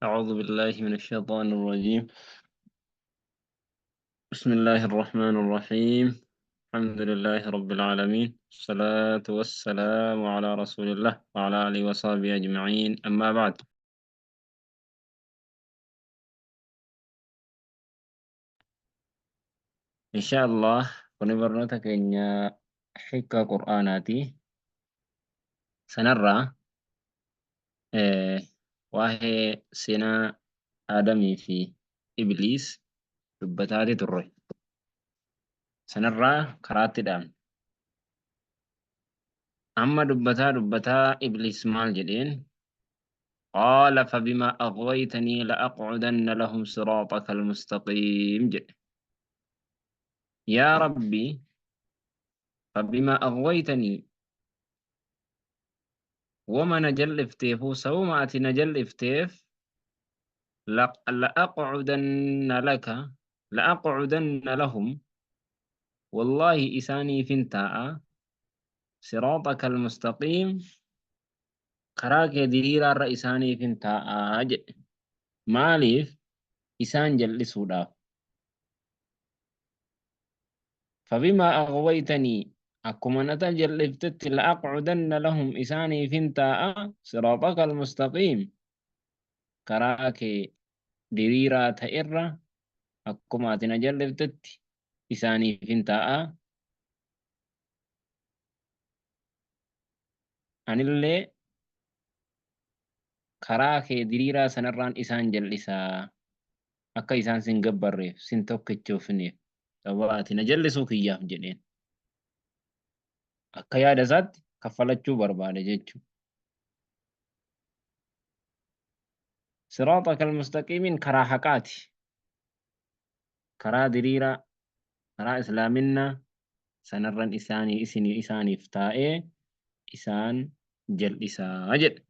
أعوذ بالله من الشيطان الرجيم. بسم الله الرحمن الرحيم. الحمد لله رب العالمين، الصلاة والسلام على رسول الله وعلى آله وصحبه أجمعين، أما بعد. إن شاء الله kuni barnoota keenya hiika Qur'aanaati. Sanarraa waa'ee seenaa Aadamii fi Ibliis dubbataati turre. Sanarraa karaatti dhaabne. Amma dubbataa dubbataa Ibliis maal jedheen? Qaala fabimaa aghwaytanii la'aqcudanna lahum siraaxaka almustaqiim jedhe. Yaa Rabbi, fabimaa aghwaytanii, wama na jal'ifteefuu, sababuma ati na jal'ifteef, la'aqcudanna laka la'aqcudanna lahum, wallaahi isaaniifin taa'a, siraaxaka almustaqiim, karaa kee diriiraarra isaaniifin taa'a jedhe. Maaliif? Isaan jal'isuudhaaf. Fabimaa aghwaytanii, akkuma nata jal'iftetti, la'aqcudanna lahum, isaaniifin taa'a, siraaxaka almustaqiim, karaa kee diriiraa ta'erra akkuma ati na jal'iftetti isaaniifin taa'a. Anillee karaa kee diriiraa sanarraan isaan jal'isaa, akka isaan sin gabbarreef, sin tokkichoofneef, sababa ati na jal'isuu kiyyaaf jedheen. Akka yaada isaatti kaffalachuu barbaade jechuudha. Siraaxaka almustaqiimiin karaa haqaati. Karaa diriiraa, karaa islaaminaa sanarran isaanii isinii isaaniif taa'ee isaan jal'isaa jedhe.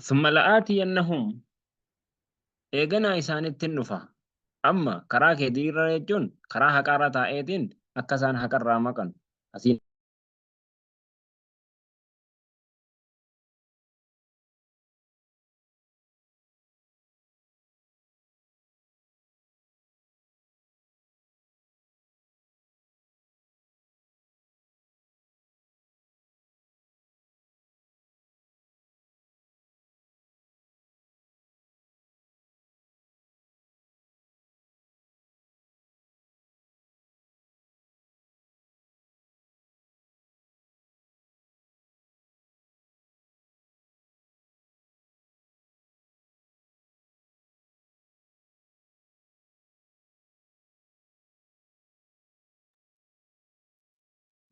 Summa la'aatiyannahum, eeganaa isaanittin dhufa. Amma karaa kee diriiraa jechuun karaa haqaarra taa'eetiin akka isaan haqarraa maqan asiin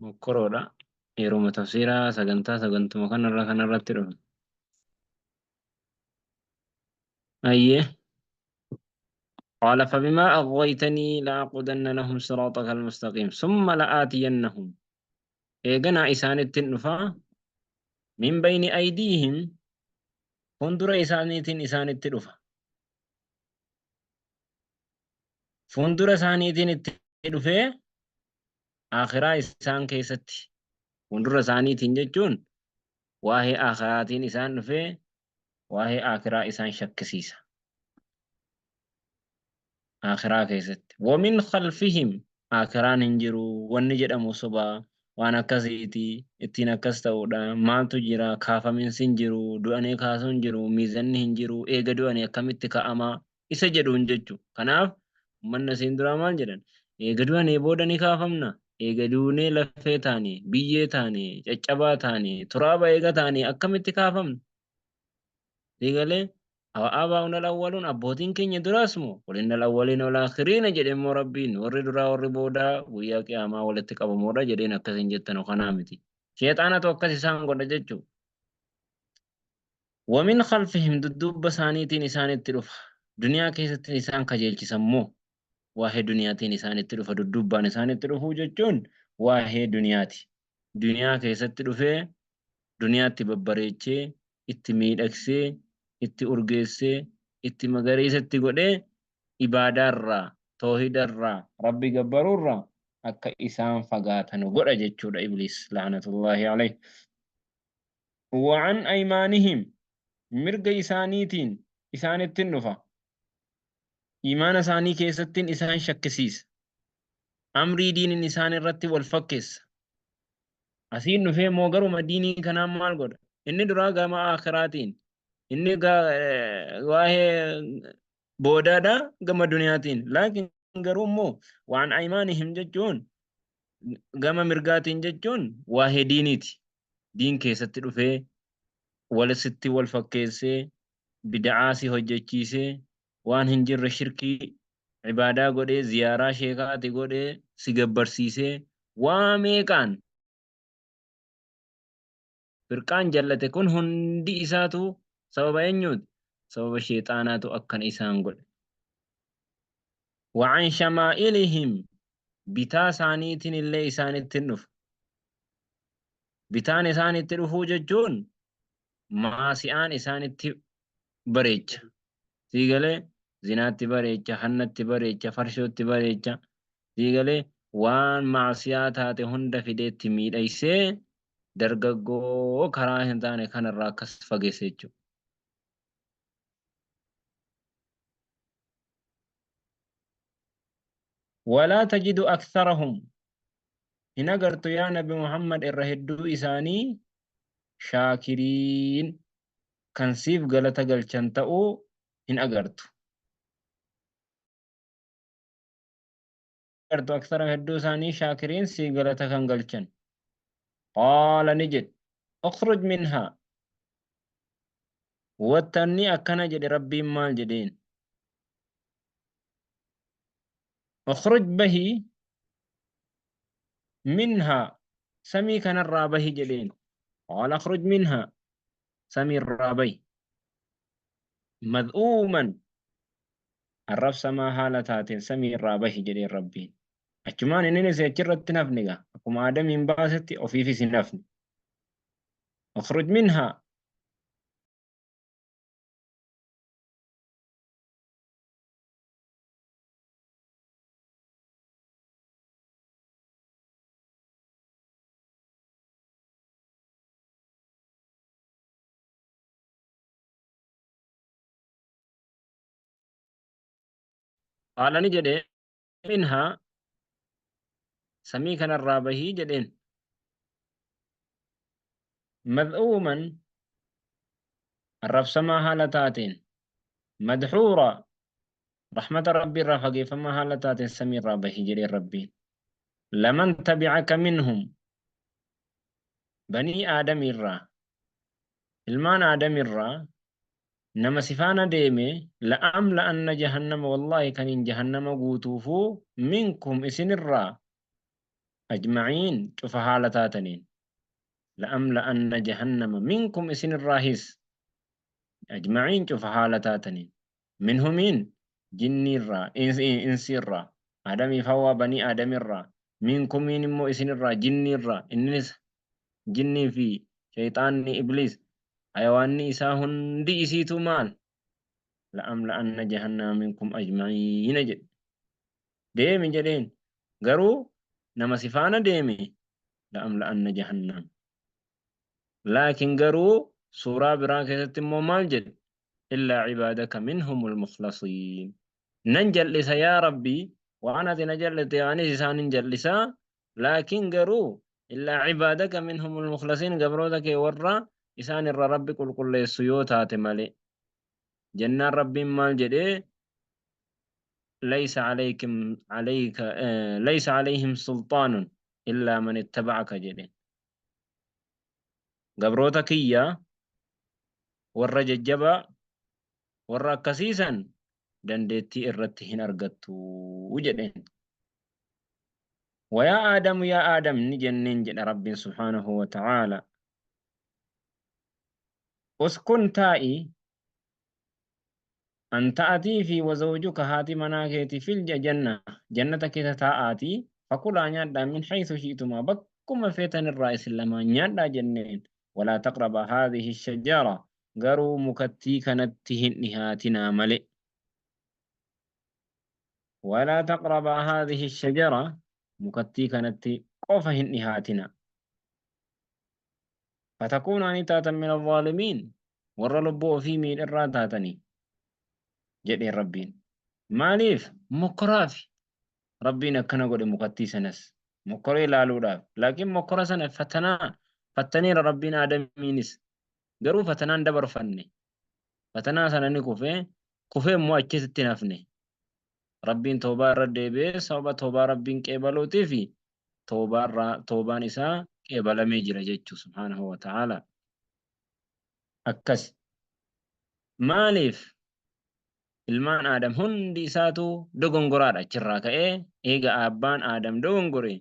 mokkoroodha. Yeruma tafsiiraa sagantaa sagantuma kanarra kanarratti dhufe. Ayyee. Qaala fabimaa aghwaytanii la'aqudanna lahum siraaxaka almustaqiim summa la'aatiyannahum, eeganaa isaanittin dhufaa, min bayni aydiihim, fuundura isaaniitiin isaanitti dhufa. Fuundura isaaniitiin itti dhufee aakhiraa isaan keessatti, fuundura isaaniitiin jechuun waa'ee aakhiraatiin isaan dhufee waa'ee aakhiraa isaan shakkisiisa. Aakhiraa keessatti. Wamin khalfihim, aakhiraan hin jiru wanni jedhamu soba, waan akkasiiti, ittiin akkas ta'uudha, maaltu jira, kaafaminsi hin jiru, du'anii kaasuun hin jiru, miizanni hin jiru, eega du'anii akkamitti ka'ama isa jedhuun jechu. Kanaaf ummanni asiin duraa maal jedhan? Eega du'anii booda ni kaafamna, eega duunee lafee taane, biyyee taane, caccabaa taane, turaaba eega taane akkamitti kaafamna? Sii galee? Awa aabaa'una al-awwaluun, abbootiin keenya duraas moo? Qul inna al-awwaliina wal aakhiriina jedhe immoo Rabbiin, warri duraa warri boodaa guyyaa qiyaamaa walitti qabamoodha jedheen. Akkas hin jettanu, kanaa miti. Sheexaanatu akkas isaan godha jechuu. Wamin khalfihim, dudduubba isaaniitiin isaanitti dhufa. Duniyaa keessatti isaan kajeelchisan moo? Waa'ee duniyaatiin isaanitti dhufa, dudduubbaan isaanitti dhufuu jechuun waa'ee duniyaati. Duniyaa keessatti dhufee duniyaatti babbareechee, itti miidhagsee, itti urgeessee, itti magariisa itti godhee, ibaadaarraa, toohidarraa, Rabbi gabbaruurraa akka isaan fagaatanu godha jechuudha Ibliis la'anatullaahi alayhi. Wa an aymaanihim, mirga isaaniitiin isaanittin dhufa. Iimaana isaanii keessattin isaan shakkisiisa. Amrii diinin isaan irratti wal fakkeessa. Asiin dhufee immoo garuma diinii kanaan maal godha? Inni duraa gama aakhiraatiin, inni waa'ee boodaadha gama duniyaatiin. Laakiin garuu immoo waan aymaanihim jechuun gama mirgaatiin jechuun waa'ee diiniiti. Diin keessatti dhufee wal sitti wal fakkeessee bida'aa si hojjechiisee waan hin jirre shirkii ibaadaa godhee ziyaaraa sheekaati godhee si gabbarsiisee waa meeqaan firqaan jallate kun hundi isaatu sababa eenyuuti? Sababa sheexaanaatu akkana isaan godhe. Wa'an shamaa'ilihim, bitaa isaaniitiin illee isaanitti hin dhufa. Bitaan isaanitti dhufuu jechuun maasi'aan isaanitti bareecha. Sii galee? Zinaatti bareecha, hannatti bareecha, farshootti bareecha. Sii galee? Waan maasiyaa taate hunda fideetti miidhaysee dargaggoo karaa hin taane kanarraa akkas fageesse jechuudha. Walaa tajidu aktharahum, hin agartu yaa Nabi Muhammad irra hedduu isaanii, shaakiriin, kan siif galata galchan ta'uu hin agartu. Agartu akthara hedduu isaanii shaakiriin sii galata kan galchan. Qaala ni jedhe, ukhruj minhaa. Wattanni akkana jedhe Rabbiin maal jedheen? Ukhruj bahi, minhaa samii kanarraa bahi jedheen. Qaala ukhruj minhaa samiirraa bahi. Mad'uuman arrabsamaa haala taateen samii irraa bahi jedheen Rabbiin. Achumaan inninis achirratti hin hafne gaa. Akkuma Aadamiin baasetti ofiifis hin hafne. Ukhruj minhaa Qaala ni jedhe, minhaa samii kanarraa bahii jedheen. Mad'uuman arrabsamaa haala taateen, madhuura rahmata Rabbii irraa fageeffamaa haala taateen samii irraa bahii jedheen Rabbiin. Laman tabi'aka minhum banii Aadami irraa, ilmaan Aadami irraa nama si faana deeme, la'amla'anna jahannama, wallaahi kaniin jahannama guutuufuu, minkum isinirraa, ajma'iin cufa haala taataniin, la'amla'anna jahannama minkum isinirraahis, ajma'iin cufa haala taataniin, minhumiin jinniirraa, insiirraa, Aadamiif Hawaa banii Aadamirraa, minkumiin immoo isinirraa jinniirraa, innis jinnii fi sheyxaanni ibliis hayawaanni isaa hundi isiituu maal la'amla'anna jahannama minkum ajma'iina jedhe. Deemi jedheen, garuu nama si faana deeme la'amla'anna jahannam. Laakiin garuu suuraa biraa keessatti immoo maal jedhe? Illaa cibaadaka minhumul mukhlasiin. Nan jal'isa yaa Rabbi, waan ati na jal'iste anis isaanin jal'isa. Laakiin garuu illaa cibaadaka minhumul mukhlasiin, gabroota kee warra isaan irra Rabbi qulqulleessu yoo taate malee. Jennaan Rabbiin maal jedhee? Laysa alaykum alayka laysa alayhim sulxaanun illaa man ittaba'aka jedheen. Gabroota kiyya warra jajjabaa warra akkasiisan dandeettii irratti hin argattu jedheen. Wayaa Aadamu yaa Aadam ni jenneen jedha Rabbiin subhaanahu wa ta'aala. Uskun taa'i anta atii fi wazawjuka haati manaa keeti fil janna jannata keessa taa'aatii, fakulaa nyaadhaa, min haythu shi'tumaa bakkuma feetan irraa isin lamaan nyaadhaa jenneen. Walaa taqrabaa haadhihi shajara garuu mukattii kanatti hin dhihaatinaa malee. Walaa taqrabaa haadhihi shajara Mukattii kanatti qofa hin dhihaatina. Fatakuunaa ni taatan min alzaalimiin, warra lubbuu ofii miidherraa taatanii jedheen Rabbiin. Maaliif? Mokkoraafi. Rabbiin akkana godhe mukattii sanas. Mokkoree ilaaluudhaaf. Laakiin mokkora sana fatanaa fattaneera Rabbiin Aadamiinis. Garuu fatanaan dabarfanne. Fatanaa sana ni kufee, kufee immoo achisitti hin hafne. Rabbiin toobaa irra deebi'ee sababa toobaa Rabbiin qeebaluutiif toobaarraa toobaan isaa qeebalamee jira jechuu subhaanahu wa ta'ala. Akkas. Maaliif ilmaan Aadam hundi isaatu dogongoraadha achirraa ka'ee eega abbaan Aadam dogongore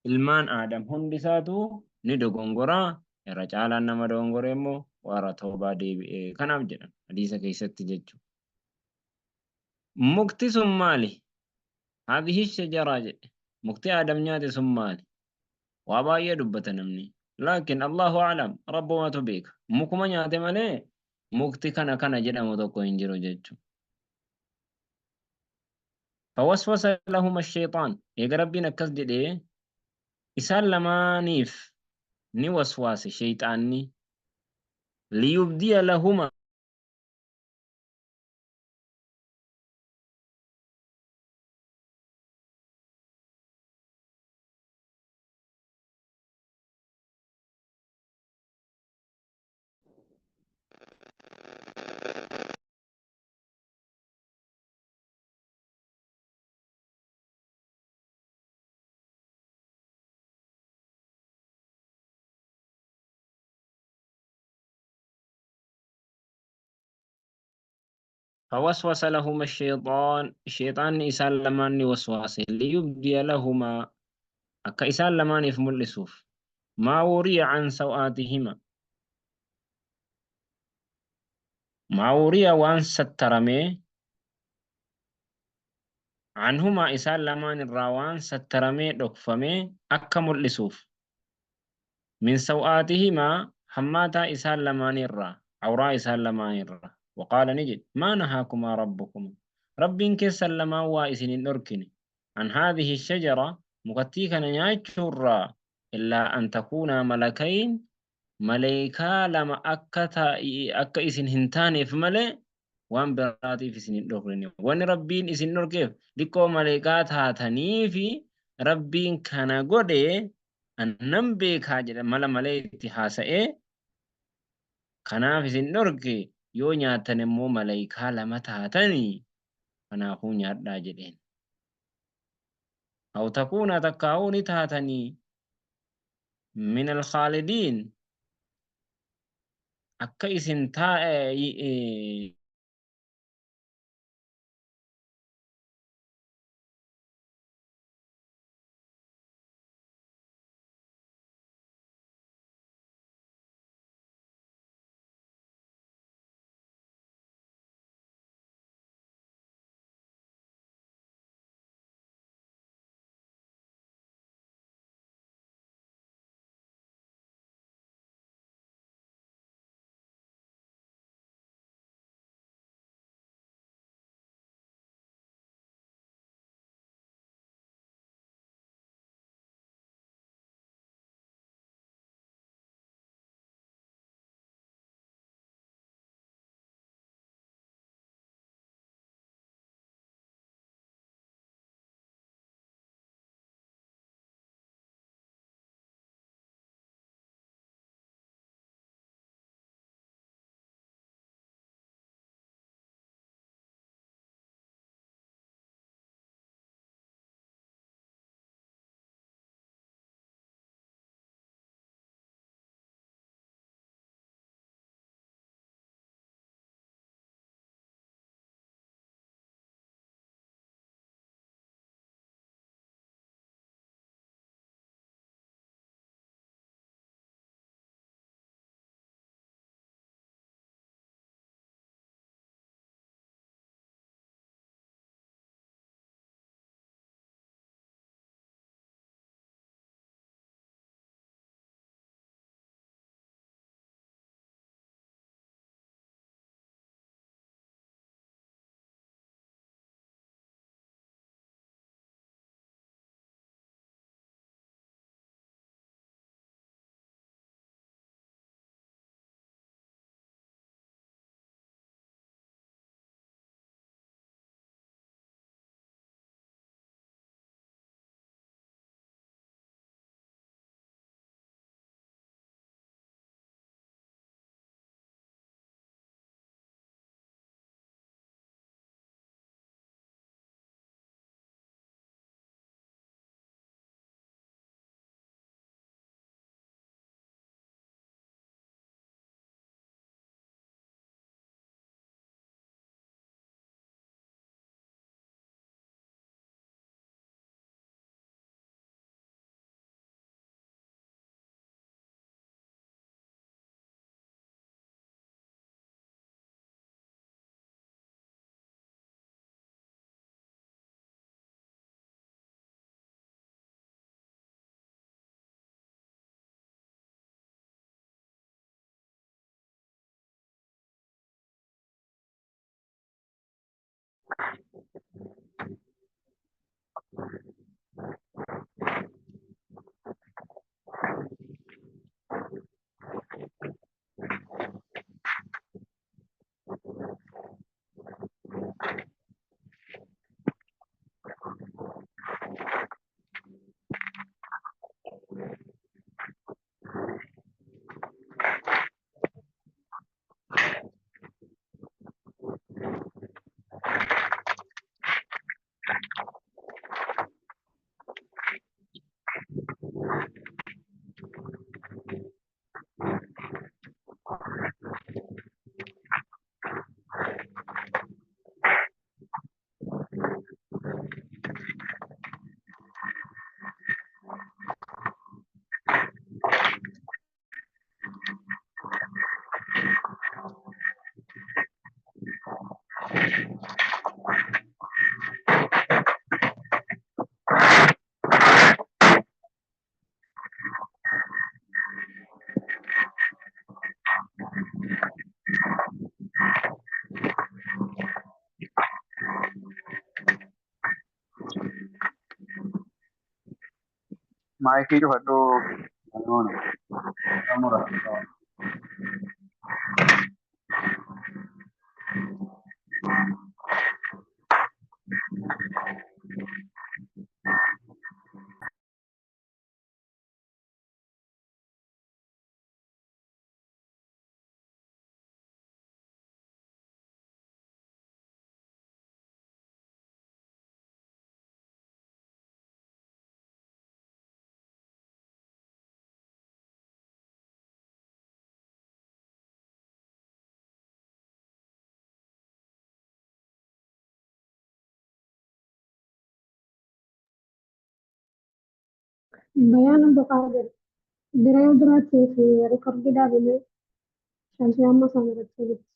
ilmaan Aadam hundi isaatu ni dogongoraa irra caalaan nama dogongore immoo warra toobaa deebi'ee kanaaf jedhan hadiisa keessatti jechuudha. Mukti sun maali? Haadhihi shajaraa jedhe. Mukti Aadam nyaate sun maali? Waa baay'ee dubbata namni. Laakiin Allahu a'lam, Rabbumatu beeka. Mukuma nyaate malee mukti kana kana jedhamu tokko hin jiru jechuudha. Fawaswasa lahuma shayxaan. Eega Rabbiin akkas jedhee isaan lamaaniif ni waswaase shayxaanni. Liyubdiya lahuma فوسوس لهما الشيطان شيطان isaan lamaan ni waswaase liyubdiya lahumaa akka isaan lamaaniif mul'isuuf maa wuriya an saw'aatihima maa wuriya waan sattaramee anhumaa isaan lamaan irraa waan sattaramee dhokfamee akka mul'isuuf min saw'aatihimaa hammaataa isaan lamaanii irraa, awraa isaan lamaanii irraa. Waqaala ni jedhe, maa nahaakumaa rabbukumaa, Rabbiin keessan lamaan waa isin hin dhorkine, an haadhihi shajara, mukattii kana nyaachuu irraa, illaa an takuunaa malakayn, maleykaa lama akka akka isin hin taaneef malee waan biraatiif isin hin dhorkine. Wanni Rabbiin isin dhorkeef diqqoo maleykaa taataniifi Rabbiin kana godhe an nan beekaa jedha mala malee itti haasa'ee kanaaf isin dhorke yoo nyaattan immoo malaykaa lama taatanii kanaafuu nyaadhaa jedheen. Aw takuuna takkaa'uu ni taatanii min alkhaalidiin akka isin taa Maayikii cufadhu. Namoota. Namura. Bayaan Abdulqaadir biree duraatii fi rikoordii dhaabame shamsii amma sana irratti walitti.